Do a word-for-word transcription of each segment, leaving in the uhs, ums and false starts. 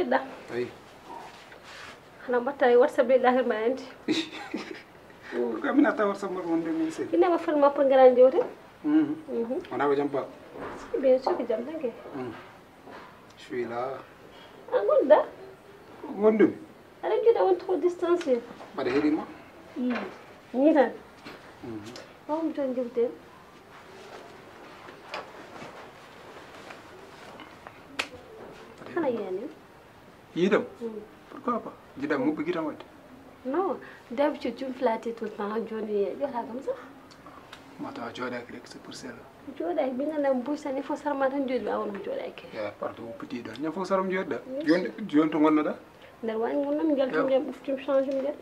Da. Ay. Xanaa mbatta e WhatsApp de, dahir ma andi. Ko mi natta WhatsApp mbaɗa wonde min sey. Ina ma firma pour ngara jewte. Mhm. Mhm. Wona ko jam ba. Bien sûr que jam tan ke. Mhm. Je suis là. A gonda? Wondumi. Aɗa jiɗa on trop distancié. Mbaɗa heɗima. Ii. Ni tan. Mhm. Wawmi toon jewte. Hana yani. Yiɗam? Mm. Pourquoi pas? Jiɗam mubɓi gitam wadde? Non, d'habitude tu me flattais tout le temps, jooni ƴoota kam sax. Ma tawa jooɗaaki rek, c'est pour cela. Jooɗaaki, min nganndaa mbuy tan, il faut sarma tan jooɗi, ɓaawo ɗum jooɗaaki. Ya, pardon, petit ɗo. Ñam fof saram jooɗɗa. Yes. Jooni, jooni to ngonnoɗa? Nder waañ ngonnomi, njaltumi ndiyam, ɓuftumi, changemi nder.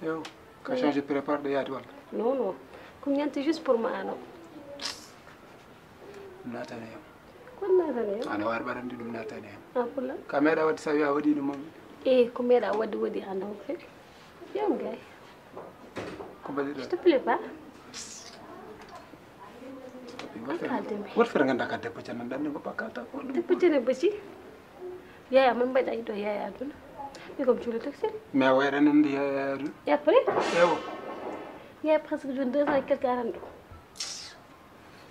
Yo, ka change prépare ɗo yaade walla? Non, non. Ko mi yanti juste pour ma ano. Natane yam. Kon natane yam? Ana wawi ɓaɗande ɗum natane yam. Ah, pour lan? Ka meeɗa wadde sawi a waɗi ɗum moom. Eh, ko meeɗa wadde waɗi an ɗon kadi. Yam gay. Ko mbaɗiɗon? S'il te plaît pas. Woto feere ngannda ka debbo jannan ɗan ne ko bakkalta ko. Debbo jannan basi. Yaya, man mbaɗa yiɗo yaya aduna. Mi kom cuulo taxel. Mais a wayra nan ndi yaya aduna. Et après? Ewa. Yaya presque joni deux ans et quelques aran ɗo.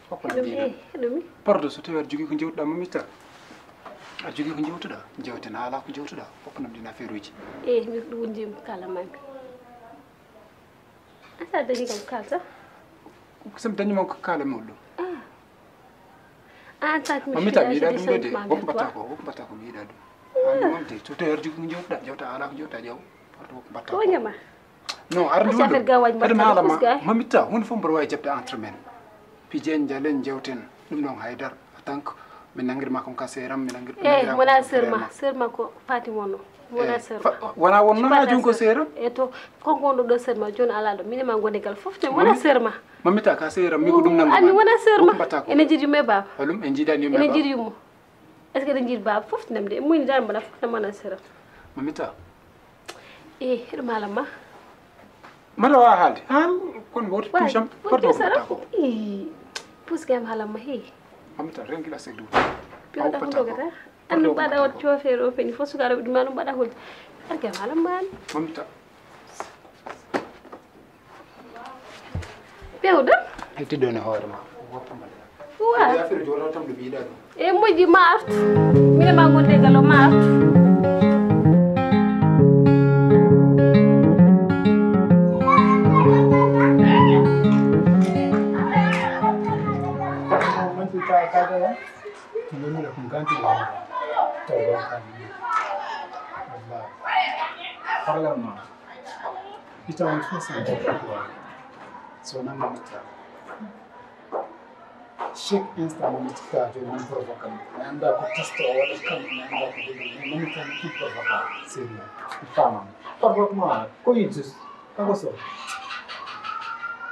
Hokko ɗum, eh, ɗum. Pordo so tawi aɗa jogii ko jewtuɗa, Mamita. Aɗa jogii ko jewtuɗa. Jewten a ala ko jewtuɗa. Hokko ɗum ɗin affaire uji. Eh, mi ɗum wonji kala mami. Asa dañi kam kalta. Ko sam dañi man ko kala mawɗo. Ah. En tant que Mamita, mi yiɗa ɗum ɗo de. Wokko mbatta ko, wokko mbatta ko mi yiɗa ɗum. An ɗum wonde, so tawi aɗa jogii ko jewtuɗa, jewta a ala ko jewta jaw. Pordo wokko mbatta ko. Ko ñama. Non, ar ndu. Kadi mi haala ma, Mamita, hunde fof mboɗo wawi jaɓde entre men. Pijen, jalen, jewten, ɗum ɗon haydara. En tant que mi nangirma comme ka seeram, mi nangir. Eh, wona seerma, seerma ko Fatim wonno. Wona seerma. Wona wonno ha joni ko seeram. E to, kanko wonɗo ɗo seerma, joni ala ɗo. Min e ma ngoni gal fof, te wona seerma. Mamita ka seeram, mi ko ɗum nangu. Ani wona seerma. Mbatta ko. Ene jiɗi yumma e baaba. Holum en jiɗani yumma e baaba? Ene jiɗi yumma. Est-ce que eɗen jiɗi baaba fof tinam de? Muyni dara mbaɗa fof tan mana sera. Mamita. Eh, heɗo malam ma. Mata wa haalde. An kon woti puusam. Porto ko mbaɗa ko. Eh, puus kay malam ma he. Mamita, rengila se du. Piwɗa ko dogata. An mbaɗa wat coofeere o feni fof sukaaɓe ɗum ma ɗum mbaɗa holde. An kay malam ma an. Mamita. Pewɗo. Hettiɗo ne hoore ma. Wa. Affaire jooɗo tan ɗum yiɗa ɗum. E moƴƴi ma artu. Mine ma gonde galo ma artu. Problème ma. Ita woni fof sen jokkude. So wonaa Mamita. Chaque instant Mamita ka jooni min provoque mi. Mi anndaa ko test o waɗata kam, mi anndaa ko jooni. Mais Mamita mi ɗum provoque. C'est bien. Mi faamaama. Provoque ma ko yiɗi juste. Kako so.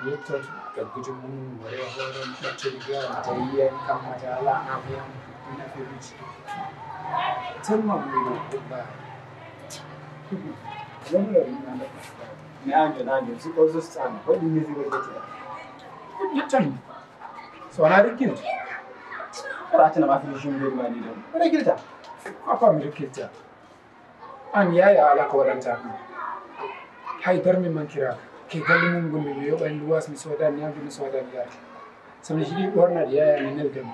Yettoto e gujo mum, wari e hoore mum, ɓaccori ga, tawi yiyani kam mata ala avion, ɗum affaire uji. Tellement mi ɗo ɗum. Wonno ɗum nana. Mais an joni, an joni, si ko juste an, waɗi musique o ƴettuɗa. Ƴettan. So wona recul. Aɗa accana ma fini jumbeji ma ɗi ɗon. Recul ta. Papa mi recul ta. An yaya ala ko waɗanta ɗum. Hay darmi mankiraaka. Ke galle mum ngonmi mi yoɓani luwas mi soodani ñamdu mi soodani yarde. So mi jiɗi ɓornade yaya mi neldemo.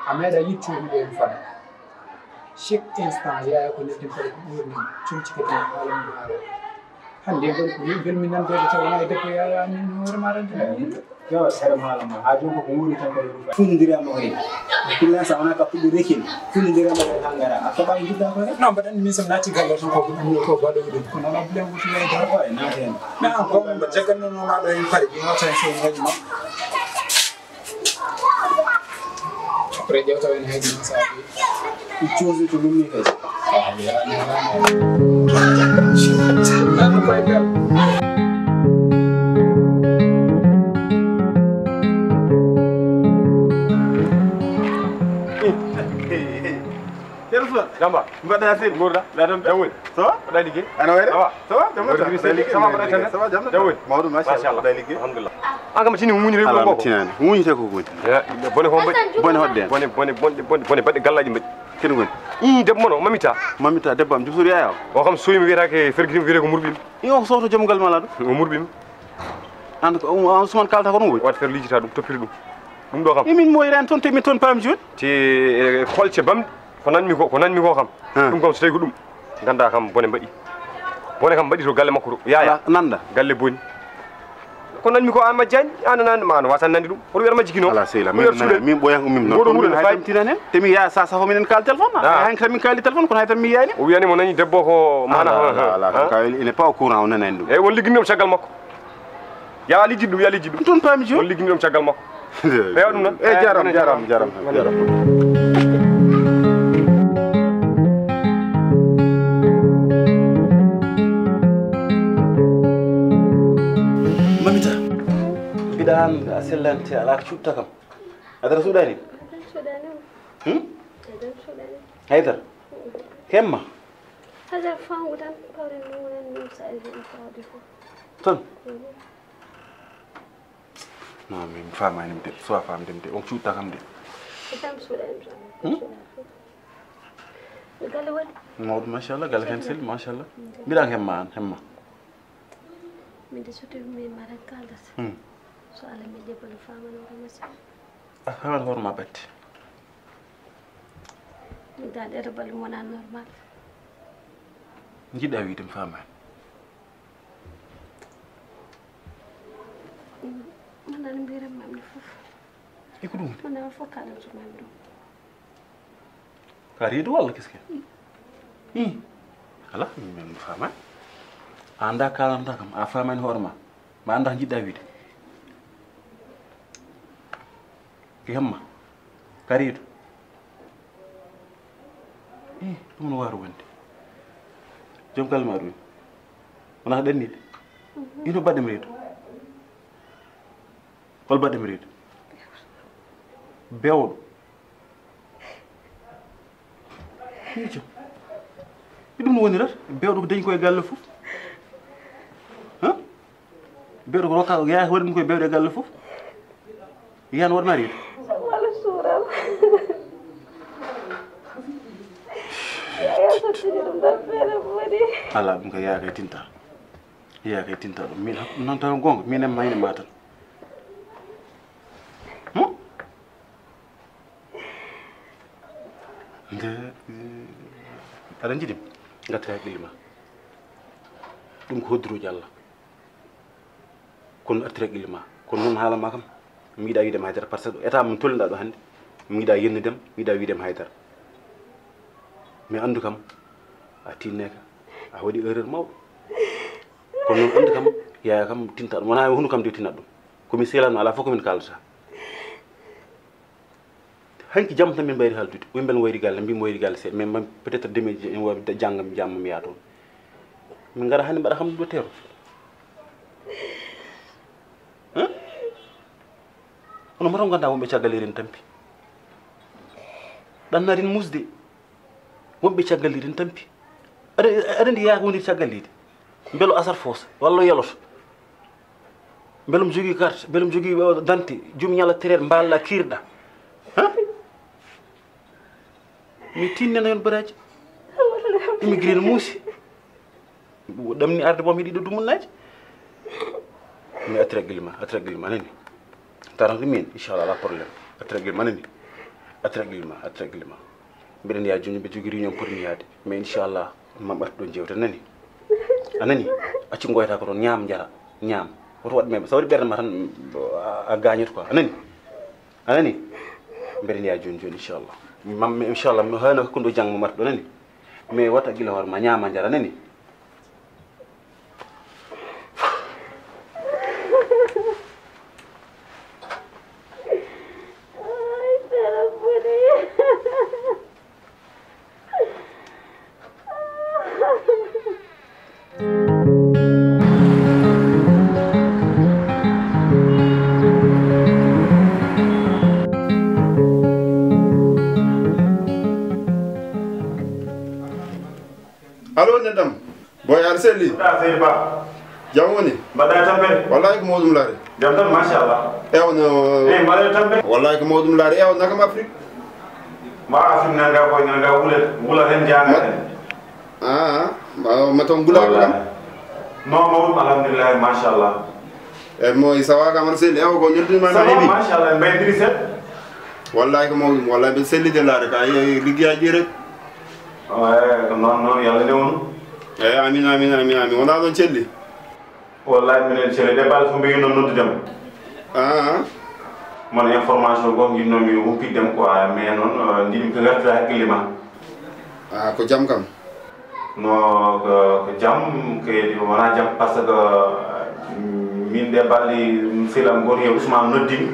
A meeɗa yittude ɗo en fada. Chaque instant yaya ko nelden kadi ko ɓornimi. Cumci kadi mi haala mum haala. Hannde ngoni ko yimɓe mi nandede taw wona e debbo yaya min hoore ma rande. Yo sere maala ma ha joni koko woni tan ko rufa. Funndirama ko hen. Pour l'instant wona ka puɗɗi rekin. Funndirama ko ha ngara. A soɓa jidda ko rek. Non mbaɗan min sam naati galle tan ko ko ko baɗo ɗum. Kono ala bilen wutu yaya dara. Oy naati hen. Na ko mo jagganno no ma ɗo en pari. Mo tan so ngaji ma. Après ƴewta en haydi ma saabi. Ɗum coosi to ɗum ni kay. Nan koy bel. Jamba. Mbaɗɗa sel. Nguurɗa. Laɗam. Jam woni. Ça va? Mbaɗɗa liggey. Ana wayre? Ça va. Ça va, jam woni. Ça va, jam woni. Jam woni. Mawɗum, machallah. Mbaɗɗa liggey. Alhamdulillah. An kam a tini muuñi rewɓe. Ala, mi tinani. Muuñi te ko woni. Bone ko mbaɗi. Bone hoɗde. Bone, bone, bone, bone, bone baɗɗe gallaji mbaɗi. Kene woni? Ii, debbo mon o, Mamita. Mamita, debbo am, jom suudu yaya o? O kam soyi mi wiyata ke fergiti mi wiyata ko murɓim. Ii, o ko sohto joom galle ma laa ɗo? O murɓim. An ko, um, an Ousmane kalta kono woy? Wat fer lijita ɗum, toppita ɗum. Ɗum ɗo kam. Ii, min moyran toon, te min toon paami jooni. Te, e, kolce bamɗe, ko nanmi ko, ko nanmi ko kam. Ah. Ɗum kam so tawi ko ɗum, ganda kam bone mbaɗi. Bone kam mbaɗi to galle makko to. Yaya. Ala, nanda. Galle boni. Ko nanmi ko an majjani, an, an, an, an wasa nande ɗum. Oɗo wiyata majji kino. Ala sehil am, min nana, min ɓooyan ko min noon. Mboɗo huɗo no fayda. Te mi yaha sa safo minen kaal téléphone. Ah. Hay tan min kaali téléphone, kono hay tan mi yiyani. O wiyani mo nani debbo ko mana. Ala, ala, ala, ala, ala. Ka il n'est pas au courant, o nanani ɗum. Eyyi, won ligginɗo caggal makko. Ya lijji ɗum, ya lijji ɗum. Ɗum toon paami jooni. Won ligginɗo caggal makko. Eyyi, ɗum noon. Eyyi, jaram, jaram, jaram, jaram. Mamita. Mbiɗa an a sellante, ala ko cuɓta kam. Haydara suuɗani? Haydara suuɗani. Hmm? Haydara suuɗani. Haydara? Hemma? Haydara fangu tan, pawre nungu nan num sa e fawde fof. Tan? Mhm. Non, min faamaani mi de, so a faamde mi de, on cuuɗta kam de. Itam suuɗa, itam suuɗa. Hmm? Galle waɗi? Mawɗo, machallah, galle kan selli, machallah. Mbiɗa hemma an, hemma. Min de so tawi mi mara kaldata. Hmm. So Allah mi debbo no faamano ko machallah. A faamani hoore ma batte. Min dal ɗeɗo balɗe wona normal. Njiɗɗa wiide mi faamaani. Min nana mbiran mamɗe fof. E ko ɗum? Min nana fof kalan so mamɗe ɗum. Ka reedu walla kiske? Hmm. Ala, min mi faamaani. A annda kalanta kam, a faamaani hoore ma. Ma annda ko njiɗɗa wiide. Ki hemma. Ka reedu. Ih, ɗum no waaru wonde. Joom galle ma ɗum. Wona ko ɗanniiɗe? Mhm. Ino baɗɗe mi reedu. Hol baɗɗe mi reedu? Bewɗo. Miijo. Ɗum no wonirata? Bewɗo ko dañi ko e galle fof. Hã? Bewɗo ko rokka, yaa waɗi ɗum koye bewɗe galle fof. Yan waɗ mari. Wala suuram. Yaa sottini ɗum tan feere boni. Ala, ɗum ko yaa kay tinta. Yaa kay tinta ɗum. Min hakkunde noon taw gonga, min e mayne ma tan. Hmm? Nde, aɗa jiɗi mi? Ngartira haqqille ma. Ɗum ko hodduruuji Allah. Kono artira haqqille ma. Kono noon haala ma kam, mi yiɗa wiide ma haydara, par ce que état mo tolniɗa ɗo hannde, mi yiɗa yennude ma, mi yiɗa wiide ma haydara. Mi anndu kam, a tinneke, a waɗi erreur mawɗo. Kono noon anndu kam, yaya kam tinta ɗum. Wona e hundu kam de tinat ɗum. Ko mi selanno, ala fof ko min kaldata. Hanki jam tan min mbayri haaldude. Ɓe mbel wayri galle, mbi mi wayri galle seeɗa. Mais man peut-être demain je-, en wawi da-, jangga mi jamma mi yaha toon. Min ngara hannde mbaɗa kam ɗo teero. Hein? Kono mataw ganda wonɓe caggal irin tampi. Ɗannarin musde. Wonɓe caggal irin tampi. Aɗa, aɗa andi yaaka wonir caggal leydi. Mbelo asar foos, walla yeloto. Mbelum jogii carte, mbelum jogii, uh, dante, jum ñala tereer, mballa kiirɗa. Ha? Mi tinnana yon baraji. Immigré no muusi. Ɗamni arde boom heɗi ɗo dumunnaaji. Mi attira gilma, attira gilma, nani? Tarante min, inchallah, ala problème. Attira gilma, nani? Attira gilma, attira gilma. Mbiɗen yaa jooni ɓe jogii réunion poti mi yaade. Mais inchallah, ma ɓartu ɗo jewte, nani? A nani? Accu ngoyata ko toon, ñaam, njara, ñaam. Woto waɗ mem, sa waɗi ɓernde ma tan, a, a gaañoto quoi, a nani? A nani? Mbiɗen yaa jooni jooni, inchallah. Mam, inchallah, mi hoyno hakkunde janngo mo martuɗo, nani? Mais wata gila hoore ma, ñaama, njara, nani? Allo, neɗɗam. Boy, aɗa selli? Mbaɗɗa seydi Ba. Jam woni? Mbaɗɗa e tampere? Wallahi ko mawɗum laare. Jam tan, machallah. Ewa no. Eyi, mbaɗɗa e tampere? Wallahi ko mawɗum laare. Ewa, nakam Afrique? Mbawa fimnanga koye nanga wula, wula hen janga hen. Ah, ma ma ton gula ko kam. No mawɗum, alhamdulillahi, machallah. E mo isawa kam sel e o ko noddi ma. Sawa, machallah, mbaydiri set. Wallahi ko mawɗum, wallahi ɓe selli de laare ka e riggiyaji rek. Eyi ko noon noon, yo Allah newnu. Eyi amin amin amin amin. Wona ɗon celli. Wallahi minen cele de bal fo mbeyi noon noddude mo. Ah. Mon information goo nginnoomi humpitde mo quoi, mais noon njiɗmi ko wertira hakkille ma. Ah, ko jam kam. No ko ko jam, kaydi wona jam par ce que min de balɗe selam goto yo Ousmane noddimi.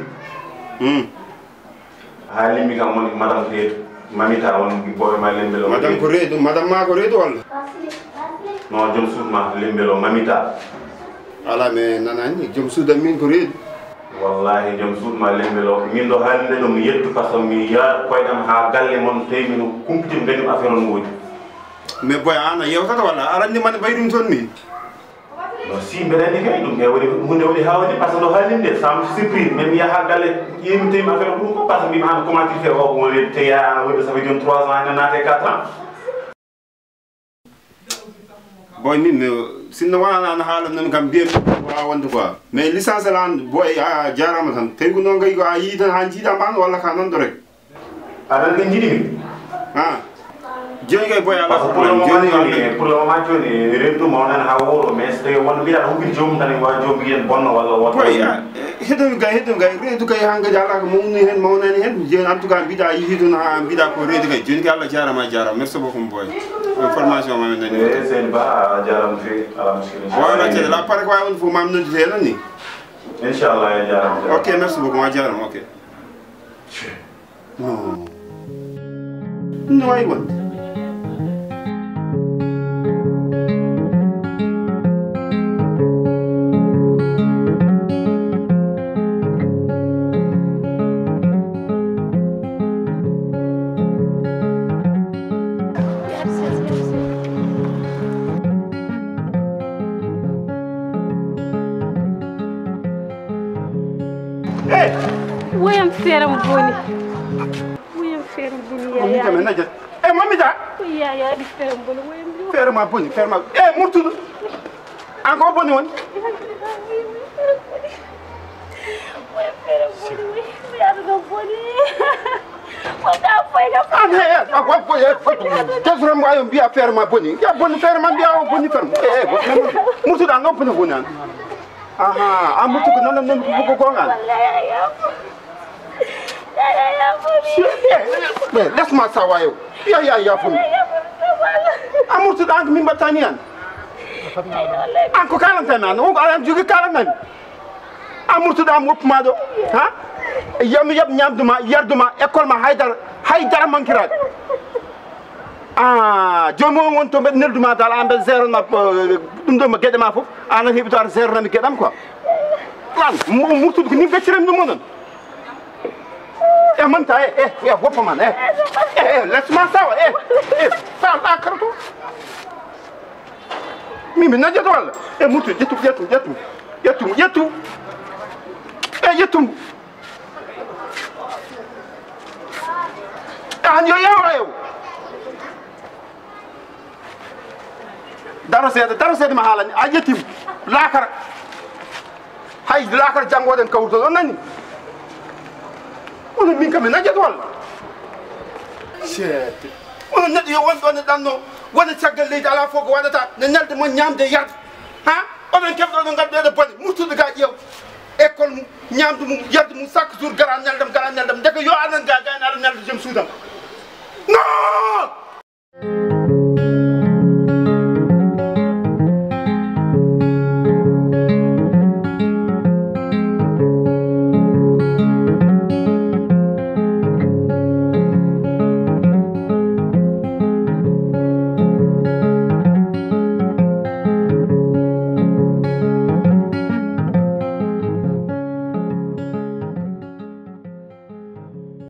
Hmm. Haalimmi kam woni madame Reedu, Mamita woni booɓe ma Lembelo. Madame ko Reedu, madame ma ko Reedu walla? No joom suudu ma Lembelo, Mamita. Ala mi nanani joom suudu am min ko Reedu. Wallahi joom suudu ma Lembelo, min ɗo haalinde ɗum mi yettu par ce que mi yaar koyɗam haa galle mon tawi min kumpiti ko dañi affaire on woodi. Mais boy an a yewtata walla aranni man mbayrum toon min. No si mbeɗa anndi kay ɗum kay woni hunde woni haa woni par ce que no haalinde sam surprise, mais mi yaha galle ƴeewmi tawi ma affaire ɗum ko par ce que mbima hande comment tu fais o ko woni te yaha woni ça fait joni trois ans ene naate quatre ans. Boy min mi sinno wonano an haala noon kam mbiyami wawa wonde quoi, mais l'essentiel an boy a jarama tan tawi ko noon kay ko a yii tan ha jiiɗa mban walla ka noon ɗo rek. Aɗa anndi jiɗi mi. Ah. Joni kay boy ala parce que pour le problème moment joni joni walla pour le moment joni rentu mawnani ha woro mais so tawi wonno mbiɗa humpiti joomum tan e wawi joom mbiyen bonno walla wonno. Boy ah, heɗen kay heɗen kay reedu kay han kadi ala ko mawni hen mawnani hen joni en tout cas mbiɗa yihi toon ha mbiɗa ko reedu kay joni kay Allah jarama a jarama merci beaucoup boy. Information ma min nani. Eh, seydi ba a jarama fewi ala muskil. Wala ceɗe la pare ko wawi won fof mam noddi hen ni. Inchallah a jarama. Ok merci beaucoup a jarama ok. No waawi wonde. Woyam feere mo boni. Woyam feere mo boni. Mami yaya. Kam en najat. E mami da. Yaya di feere mo boni woyam. Feere ma boni, feere ma. E murtudu. An ko boni woni. Woyam feere mo boni. Woyam feere mo boni. Wonda foy ka. An he a ko ko e fotu. Tesro mo ayo mbiya feere ma boni. Ya boni feere ma mbiya o boni feere. E e murtudu an ko boni woni an. Aha, a mutu ko non non ko ko gongal. Laisse-moi savoir yo. Ya ya ya fun. A murtuɗo an ko min mbattani an. An ko kalantami an on ko aɗa jogi kalanami. A murtuɗo am woppuma ɗo ha? Yami yaɓ ñamduma yarduma école ma haydara haydara mankiraɓe. Ah, jomi on woni to mbeɗa nelduma dal an mbeɗa zéro ma ɗum ɗo ma gueɗe ma foof. An an heeɓi to aɗa zéro nami gueɗam quoi. Lan murtude ko ni gaccirami ɗum onon. E manta e e e woppa man e e e laisse-moi savoir e e sal ɗa karato. Min mi najjato walla e murtu ƴettu ƴettu ƴettu ƴettu ƴettu. E ƴettu. An yo yew rew. Daro seeɗa daro seeɗa ma haalani a ƴettim. Laakara hay laakara janngoɗen kawruto ɗon nani. Onon min kam mi najjat walla. Ceete. Onon neɗɗo yo wonɓe one ɗanno wona caggal leydi ala fof ko waɗata ne nelda mon ñamde yarde. Ha oɗon keɓɗo oɗon ngadduɗo eɗo bone murtude ga ƴeew. École mum ñamdu mum yarde mum chaque jour gara neldam gara neldam ndeke yo anan ga gayna aɗa nelda joom suudam. Non.